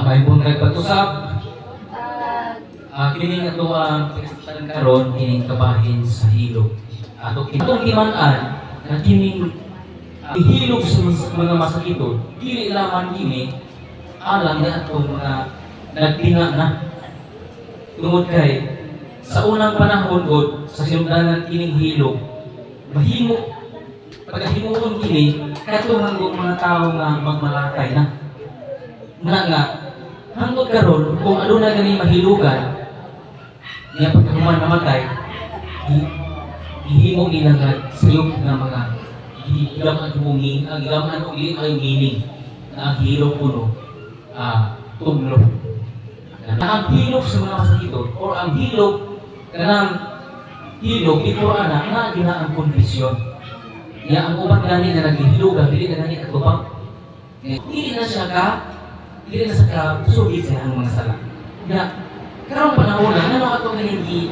May buntag pag-usab. Kini nga ato ang pagkasitan karon, kining kabahin sa hilog. Ato atong timan-an na kining hilog sa mga masakiton, dili lamang kini alang ni atong mga nagtinga na. Tungod kay sa unang panahon gud sa sinugdanan, kining hilog mahimo pagkahimuon kini kadto man gud mga tawo nga magmalakay na. Nga nga hangtod karon, kung aduna gani mahilugan niya pagkahuman namatay, gihimo nila nga sayop nga mga gigam ang munging ang gigaman og dili ay meaning na ang hilog kuno tumlo na ang hilog sa mga masakiton or ang hilog kanang hilog before ana nga gina ang confession niya. Ang uban gani na naghihilogan, dili na gani katubang. Eh, dili na siya ka sugid sa iyang mga sala. Ya karong panahon na ngano ato ganing gi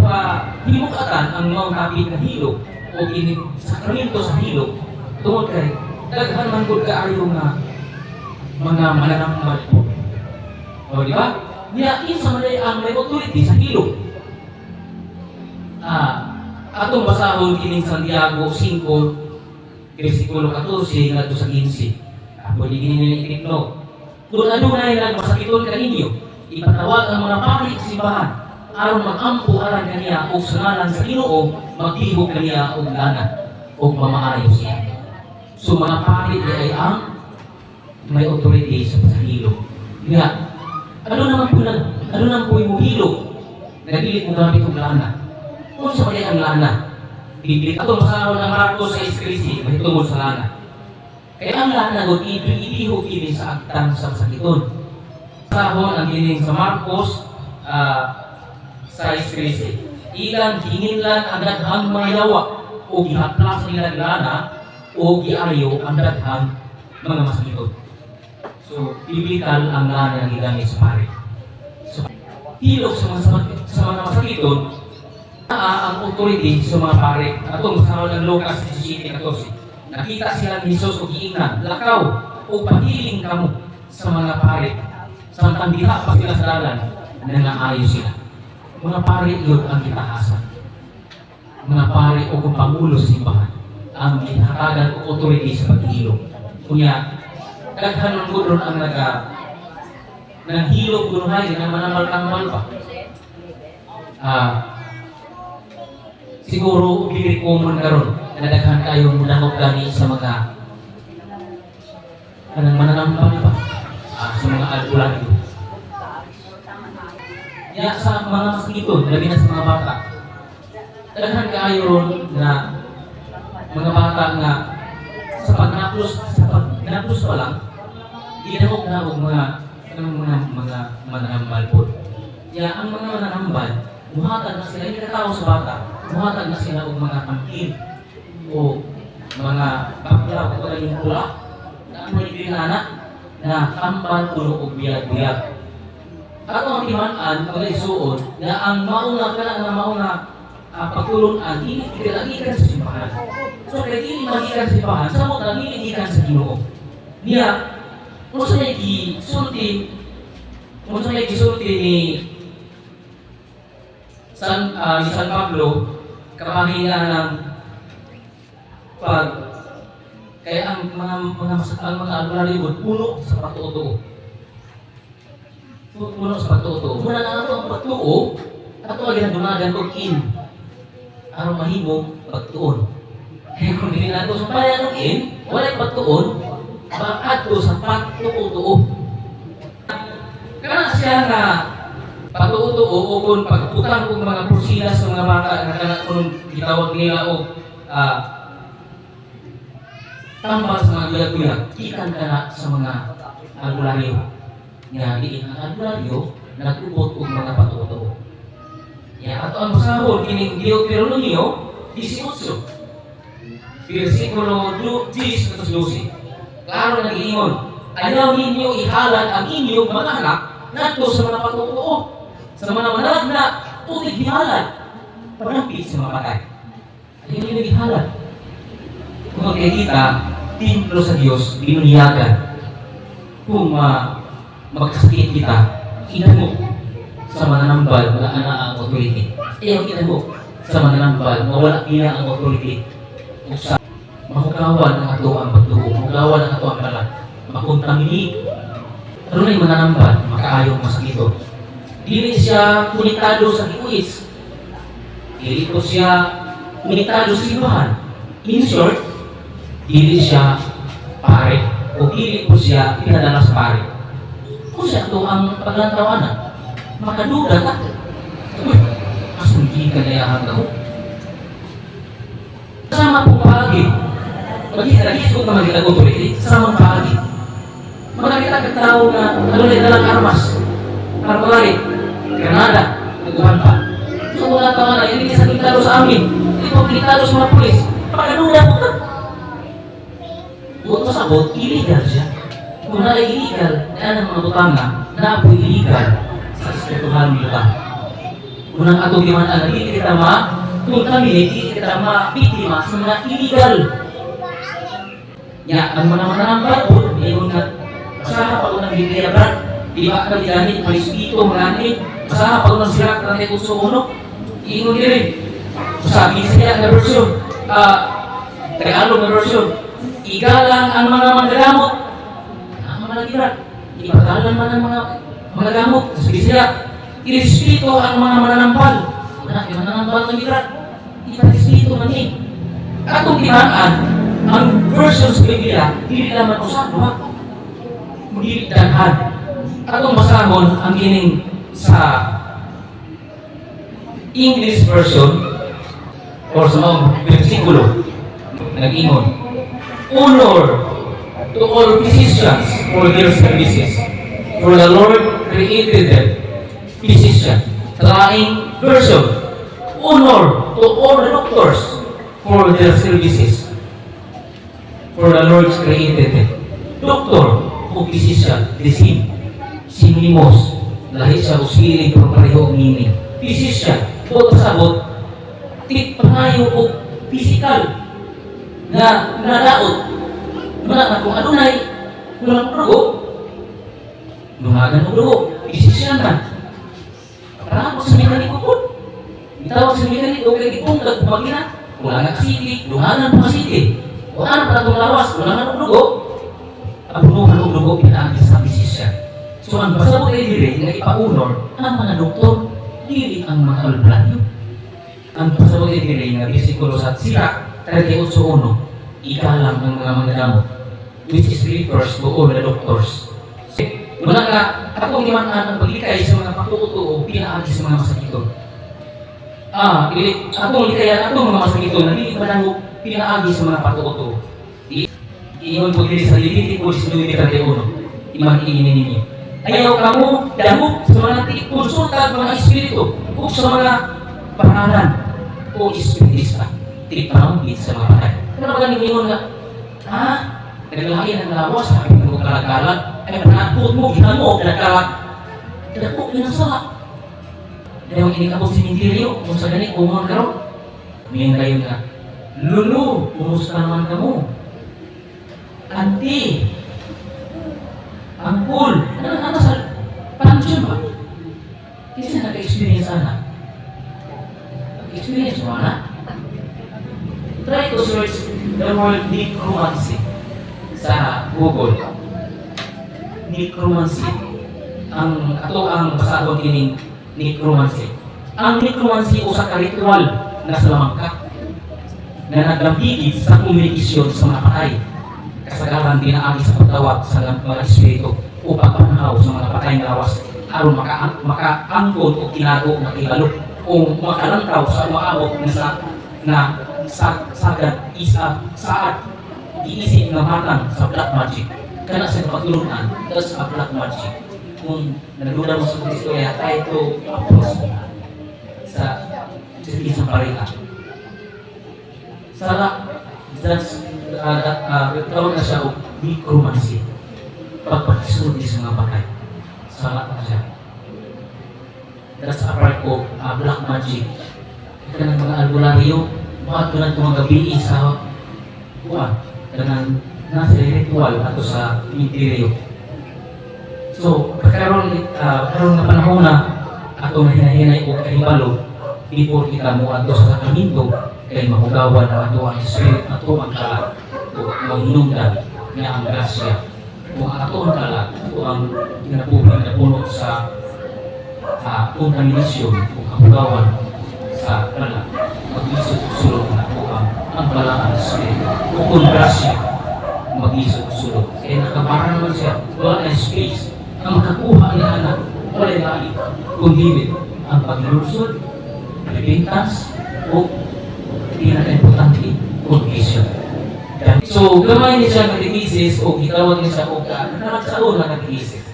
pa himukatan ang maong topic nga hilog o kining sakramento sa hilog? Tungod kay daghan man gud kaayo nga mga mananambal po. O, di ba? Niya, kinsa man ang may authority sa hilog? Atong basahon kining Santiago 5 versikulo 14 ngadto sa 15. Pwede kini ninyo itikno. "Kung adunay nagmasakiton kaninyo, ipatawag ang mga pari sa simbahan aron mag-ampo alang kaniya og sa ngalan sa Ginoo magtihok kaniya og lana ug mamaayo siya." So mga pari di ay ang may authority sa pasahilog. Nga, ano naman po nag, ano naman po yung hilog na dili mo gamit og lana? Unsa ba ang lana? Bibli atong basahon ang Marcos 6:13 mahitungod sa lana. Kaya ang lana gud ibihog kini sa agtang sa masakiton. Basahon ang kining sa Marcos 6:13. "Ilang giinginlan ang daghang mga yawa o gihaplas nila lana o giayo ang daghang mga masakiton." So, biblical ang lana nga gigamit sa pare. So, hilog sa mga masakiton, naa ang authority sa mga pare. Atong basahon ang Lucas 17:14. "Nakita sila ni Jesus ug giingnan, 'Lakaw ug pahiling kamo sa mga pare.' Samtang diha pa sila sa dalan, nangaayo sila." Mga pare yun ang gitahasan. Mga pare o kung pangulo sa simbahan ang gihatagan og authority sa paghilog. Kunya, daghan man gud ron ang nanghilog kunuhay nga manambal-tambal pa. Siguro dili common karon na daghan kayo mudangop gani sa mga kanang mananambal pa, sa mga albularyo. Ya sa mga masakiton, labi na sa mga bata. Daghan kaayo ron na mga bata nga sa pagnaplos pa lang gidahok na og mga kanang mga mananambal po. Ya ang mga mananambal, muhatag na sila, hindi tao sa bata, muhatag na sila og mga kangkil o mga bakla o galing pula na ang mga na na tambal kuno og biyag-biyag. Ato ang timan-an, mga isuon, na ang mauna kana nga mauna pagtulun-an dili gikan sa simbahan. So kay dili magikan sa simbahan, samot na dili gikan sa Ginoo. Niya, unsa may gisulti ni San Pablo kabahin ng pag kaya ang mga albularyo puno sa pagtuo-tuo. Puno sa pagtuo-tuo. Muna na ato ang pagtuo, ato ang ginadungagan og in aron mahimong pagtuon. Kaya kung dili nato sa payan og in, walay pagtuon, adto sa pagtuo-tuo. Kana siya nga patuo-tuo o kung pagbutang og mga pursila sa mga bata nga kana kunong gitawag nila og tambal sa mga buyag-buyag, gikan kana sa mga albularyo. Nga diin ang albularyo nag-ubot og mga patuo-tuo. Ya, ato ang basahon kining Deuteronomio 18 versikulo 10 ngadto sa 12. Klaro na giingon, "Ayaw ninyo ihalad ang inyong mga anak ngadto sa mga patuo, sa mga manalagna o tighihalad panapit sa mga patay." Ayaw ninyo ihalad. Kung kita, Templo sa Dios, binunyagan. Kung magkasakit kita, idamo sa mananambal nga ana ang authority. Ayaw idamo sa mananambal nga wala niya ang authority. O sa mahugawan ang ato ang pagtuo, mahugawan ang ato ang balat, makontaminate. Ano na yung mananambal, makaayong masakito. Dili siya konektado sa giuis. Dili ko siya konektado sa simbahan. In short, dili siya pare o dili ko siya pinadala sa pare. Kung siya ito ang paglantaw ana, makaduda ta. Uy, asong ka na yahan ako. Sama pong paagi. Magkita, nag-isog naman kita authority, sama paagi. Makakita ka tao nga ano na dalang armas, armalari, granada, nag-uban pa. So wala pa na, hindi sa konektado sa amin, hindi po konektado sa mga pulis. Pakaduda po ka. Buot pasabot, illegal siya. Kung na illegal, na ang mga butanga, na po illegal sa espirituhan ng butang. Unang atong giman-an, dili kita ma contaminate, dili kita ma biktima sa mga illegal. Ya, ang mga mananambal po, ingon nga, basaha pa ko ng Biblia, Brad. Di ba ka gamit, malisbito, mga basaha pa ko ng Sirak, 38:1. Ingon diri. Sa Bisaya nga version, Tagalog nga version, igalang ang mga manggagamot. Ang mga lagi, Brad. Ipagalang man ang mga manggagamot. Sa Bisaya, irespeto ang mga mananampal. Wala, yung mananampal ng Brad. Iparespeto man eh. Atong timaan, ang version sa Biblia, dili naman usa, duha. Dili daghan. Atong basahon ang kining sa English version or sa mga bersikulo nag-ingon, "Honor to all physicians for their services, for the Lord created them." Physician. Sa laing version, "Honor to all the doctors for their services, for the Lord created them." Doctor o physician, the same, synonymous, lahi sa usili pero pareho ang meaning. Physician, buot pasabot, pangayo og physical nga nadaot. Wala na kung adunay kulang dugo, lungagan og dugo, physician man. Tawag sa mekaniko po. Itawag sa mekaniko kay gipungkag makina. Kulang ang asiti, lungagan po asiti. Wala na pa itong lawas, kulangan og dugo. Abunuhan og dugo pinaagi sa physician. So ang pasabot ay diri nga ipa-honor ang mga doktor, dili ang mga albularyo. Ang pasabot ay diri nga bersikulo sa Sirak 38:1, igalang ang mga manggagamot, which is refers to all the doctors. Muna nga, atong giman-an ang paglikay sa mga patuo-tuo pinaagi sa mga masakiton. Dili atong likayan atong mga masakiton na dili madangog pinaagi sa mga patuo-tuo. Ingon po diri sa Leviticus 19:31, imang iingin ninyo. Ayaw kamo dangog sa mga konsulta mga espiritu o sa mga pangalan o espiritista. Tigpanambit sa mga patay. Ano ba ganing ingon nga, naglain ang lawas, sabi mo kalag-kalag, ay panagpot mo, ginamo, kalag-kalag. Dako yun ang sala. Dahil ini abot simenteryo, kung sa gani, umon karon. Ngayon kayo nga, "Lulu, kumusta naman kamo? Auntie, angkol, ano, ano sa pansyon ba?" Kasi naka-experience ana. Experience mo ana? Try to search the word necromancy sa Google. Necromancy. Ang ato ang basahon kining necromancy. Ang necromancy usa ka ritual na salamangka na naglambigit sa komunikasyon sa mga patay. Kasagaran pinaagi sa pagtawag sa mga espiritu o pagpanhaw sa mga patay nga lawas aron makaangkon og tinago nga kahibalo o makalantaw sa umaabot nga sa na sa sagad isa saad giisip nga matang sa black magic. Kana sa pagtulunan, that's a black magic. Kung nagduda mo sa istorya, try to approach sa isang pareha. Sala, that's tawag na siya og necromancy, pagpakisulti sa mga patay. Sala na siya. That's a part of black magic. Kanang mga albularyo, mga tunang mga gabi sa kuan, kanang Nasa ritual ato sa interior. So, karon nga panahon na ato na hinahinay og kahibalo before kita mo adto sa sakramento kay mahugawan ang ato ang spirit, ato ang kalag o mahinungdan nga ang grasya o ang ato ang kalag o ang kinabuhi na puno sa contamination o kahugawan sa kalag, maglisod sulod na o ang balaan spirit o kung grasya maglisod sulod kaya nakabara naman siya, wala na space ang makakuha ni anak. Wala lain kundi ang paglunsod, repentance o pinaka-importante, confession. So, gamay ni siya katekisis o gitawag ni siya og nakaragsaon na katekisis.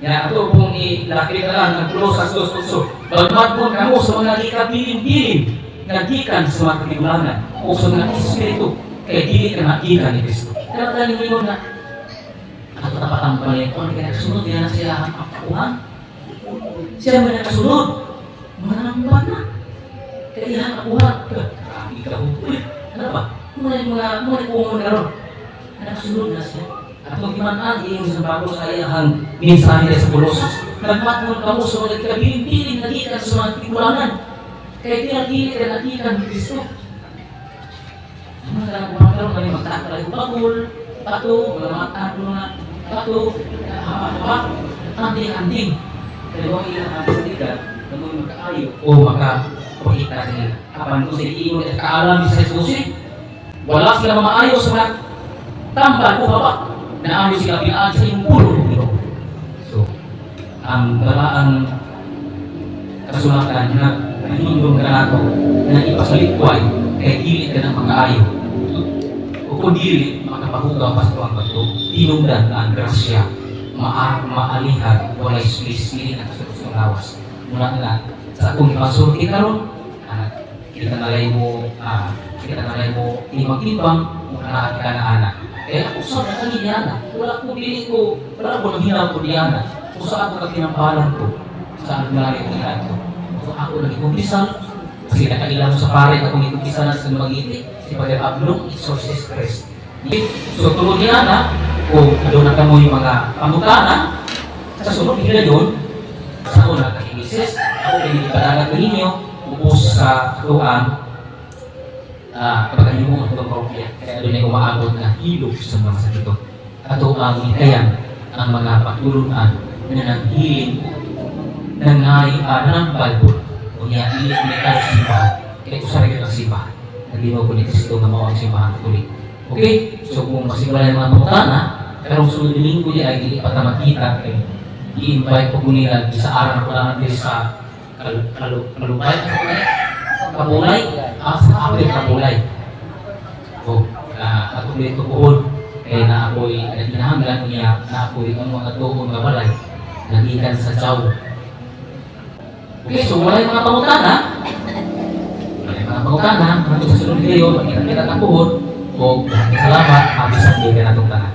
Ya, ato kung ilakip na lang ang Colosas 2:8. Bagmatmon kamo sa mga gikabilin-bilin nga gikan sa mga katigulangan o sa mga espiritu kay dili ka gikan ni Kristo. Kaya tayo ningon na ato tapatang balik kung ano nakasunod niya na siya ang kapuhan. Siya man nakasunod, manampan na. Kaya iyang kapuhan. Grabe ka. Uy, ano ba? Mga mga na ron. Nakasunod na siya. At kung timan-an, iyon sa bago sa iyang mensahe sa Colossus. Nagmatngon kamo sa mga kabilin-bilin na gikan sa mga tigulangan. Kaya tinagili ka nagikan ni Kristo. Mga kanang karon kami magtakalay bagol, bato, mga mataan mga bato, haba-haba, anting-anting. Kaya mo ilang ang saligan, na mo makaayo o makapakita nila. Apan kung sila ingon at kaalam sa Jesus, wala sila mamaayo sa mga tambal o haba na ano sila pinaan sa imong pulo ng Ginoo. So, ang balaang kasulatan na nahinungdong ka nato na ipasalikway kay dili ka ng makaayo. O kung dili, makapahugaw pa sa tuwang pagtuo. Tinungdan na ang grasya, maalihan, walay space, dili na kasulot sa lawas. Muna nga, sa akong ipasulti karon, kita nalay mo timbang-timbang kung anaa ka na ana. Kaya ako sa kami niya na, wala ko dili ko, wala ko nanghinang ko niya na. Kung sa ako ka ko, sa albularyo ko niya to. So ako lagi kumpisal, kasi nakailang sa pare akong ikumpisal na sa Dumaguete, si Father Ablong, Exorcist Priest. So tungod niya na, kung aduna kamo yung mga pangutana, sa sunod higayon, sa una katekisis, ako ay ipadagat ko ninyo, ubos sa atuang kapag mo ang atong parokya. Kaya doon ay umaabot na hilog sa mga sakito. Ato ang hikayan ang mga patulunan na nanghiling nangay nanambal po. Unya dili ni sa simbahan. Kaya usa ra gyud ang simbahan. Naginaw ko ni Kristo nga mao ang simbahan Katoliko. Okay? So kung masigwala yung mga pangutana, karong sunod linggo di ay dili pa ta magkita kay i-invite ko ko nila sa aran ko lang diri sa Kalubay, Kabulay, sa Apil Kabulay. O, ako dito puhon, kaya na ako'y nagkinahanglan niya na ako'y ang mga tuon nga balay, nagikan sa Chow. Okay, so wala yung mga pangutana. Wala yung mga pangutana. Hanggang sa sunod video, magkita-kita ta puhon. O, salamat, happy Sunday ka natong tanan.